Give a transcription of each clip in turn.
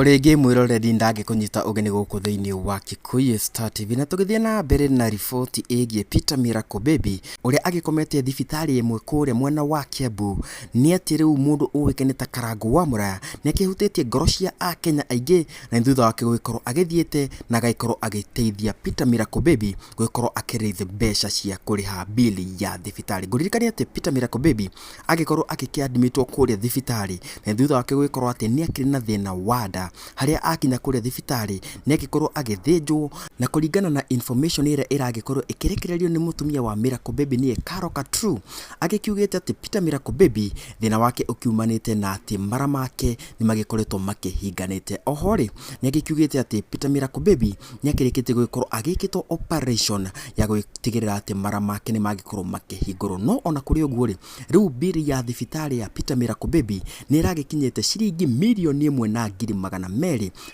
O rĩngĩ mwĩroreri ndangĩkũnyita ũgeni gũkũ thĩinĩ wa Kikuyu Star TV, na tũgĩthiĩ na mbere na riboti ĩgiĩ Peter Miracle Baby ũrĩa agĩkomete thibitarĩ ĩmwe kũrĩa mwena wa Kiambu, nĩ atĩ rĩu mũndũ ũĩkaine ta Karangũ wa Mũraya nĩ akĩhutĩtie ngoro cia Akenya aingĩ, na nĩ thutha wake gũgĩkorwo agĩthiĩte na agagĩkorwo agĩteithia Peter Miracle Baby gũgĩkorwo akĩ raise mbeca cia kũrĩha bill ya thibitarĩ. Ngũririkanie atĩ Peter Miracle Baby agĩkorwo agĩkĩ admit kũrĩa thibitarĩ, na thutha wake gũgĩkorwo atĩ nĩ akĩrĩ na thĩna wa nda, harĩa akinya kũrĩa thibitarĩ nĩ agĩkorwo agĩthĩnjwo, na kũringana na information ĩrĩa ĩragĩkorwo ĩkĩrekererio nĩ mũtumia wa Miracle Baby nĩye Carol Katru, agĩkiugĩte atĩ Peter Miracle Baby thĩna wake ũkiumanĩte na atĩ mara make nĩ magĩkoretwo makĩhinganĩte. Oho rĩ, nĩ agĩkiugĩte atĩ Peter Miracle Baby nĩ akĩrĩkĩtie gũgĩkorwo agĩkĩtwo operation ya gũtigĩrĩra atĩ mara make nĩ magĩkorwo makĩhingũrwo. No ona kũrĩ ũguo rĩ, rĩu bill ya thibitarĩ ya Peter Miracle Baby nĩ ĩragĩkinyĩte ciringi 1,200,000,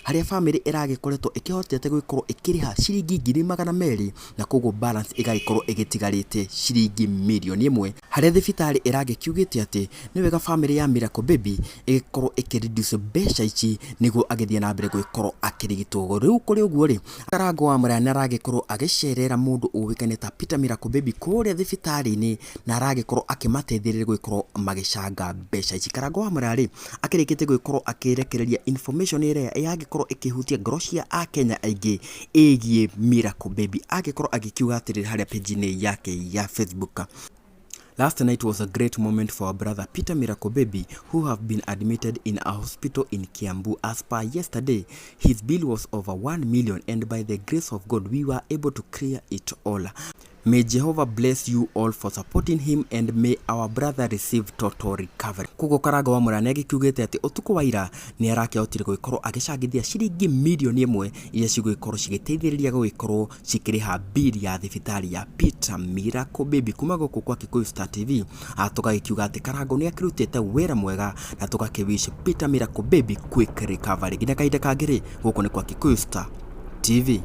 harĩa bamĩrĩ ĩragĩkoretwo ĩkĩhotete gũgĩkorwo ĩkĩrĩha ciringi 200,000, na koguo balance ĩgagĩkorwo ĩgĩtigarĩte ciringi 1 million, harĩa thibitarĩ ĩragĩkiugĩte atĩ nĩ wega bamĩrĩ ya Miracle Baby ĩgĩkorwo ĩkĩ reduce mbeca ici nĩguo agĩthiĩ na mbere gũgĩkorwo akĩrigitwo. Rĩu kũrĩ ũguo rĩ, Karangũ wa Mũraya nĩ aragĩkorwo agĩcerera mũndũ ũĩkaine ta Peter Miracle Baby kũrĩa thibitarĩ-inĩ, na aragĩkorwo akĩmateithĩrĩria gũgĩkorwo magĩcanga mbeca ici. Karangũ wa Mũraya rĩ, akĩrĩkĩtie gũgĩkorwo akĩrekereria information ĩrĩa yagĩkorwo ĩkĩhutia ngoro cia Akenya aingĩ ĩgiĩ Miracle Baby, agĩkorwo agĩkiuga atĩrĩrĩ harĩa page-inĩ yake ya Facebook: "Last night was a great moment for our brother Peter Miracle Baby, who have been admitted in a hospital in Kiambu. As per yesterday, his bill was over 1 million, and by the grace of God, we were able to clear it all. May Jehovah bless you all for supporting him and may our brother receive total recovery." Koguo Karangũ wa Mũraya nĩ agĩkiugĩte atĩ ũtukũ wa ira nĩ arakĩhotire gũgĩkorwo agĩcangithia ciringi 1 million iria cigũgĩkorwo cigĩteithĩrĩria gũgĩkorwo cikĩrĩha bill ya thibitarĩ ya Peter Miracle Baby. Kuma gũkũ kwa Kikuyu Star TV, tũgagĩkiuga atĩ Karangũ nĩ akĩrutĩte wĩra mwega na tũgakĩ wish Peter Miracle Baby quick recovery. Nginya kahinda kangĩ rĩ, gũkũ nĩ kwa Kikuyu Star TV.